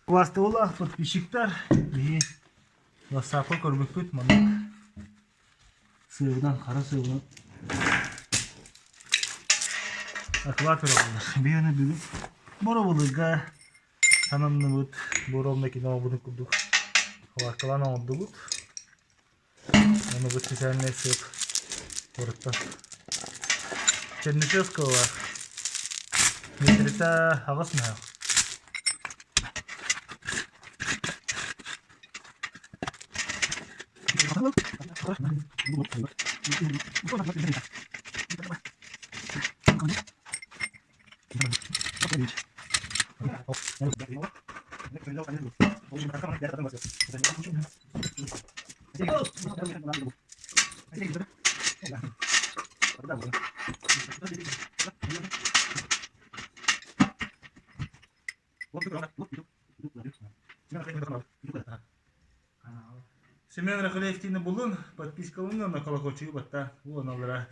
Убаастабыллаах подписчиктар, биһи ватсапка көрбүппүт маннык сыабынан, хара сыабынан акылаат өрөбүллэр. Биһи аны бүгүн боробулуга сананныбыт, бу ровно кино курдук халааккалаан оҥордубут. Ону бу специальный сыап куораттан Чернышевского метрета аҕыс мөһөх. Семен Рахалеевтиини булун, подпискалын уонна колокольчигы баттаа. Уоналлара.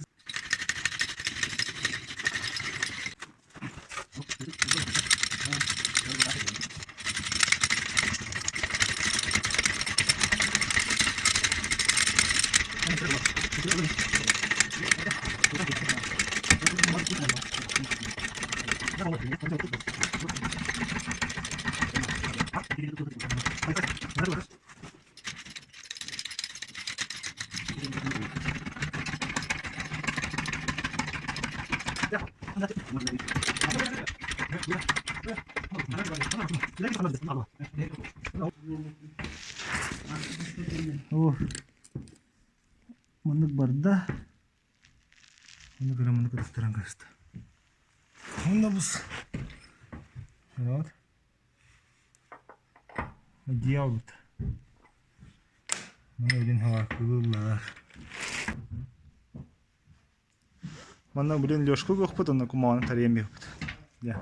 Маннык барда. Маннык эрэ маннык ытыстаран кэбистэ. Онно бус. Вот. Дьиэ Маны илин халааккылыыллар. Манна блин Лешка көхпүт, онно кумаҕаны тарыйан биэрбит. Дьэ.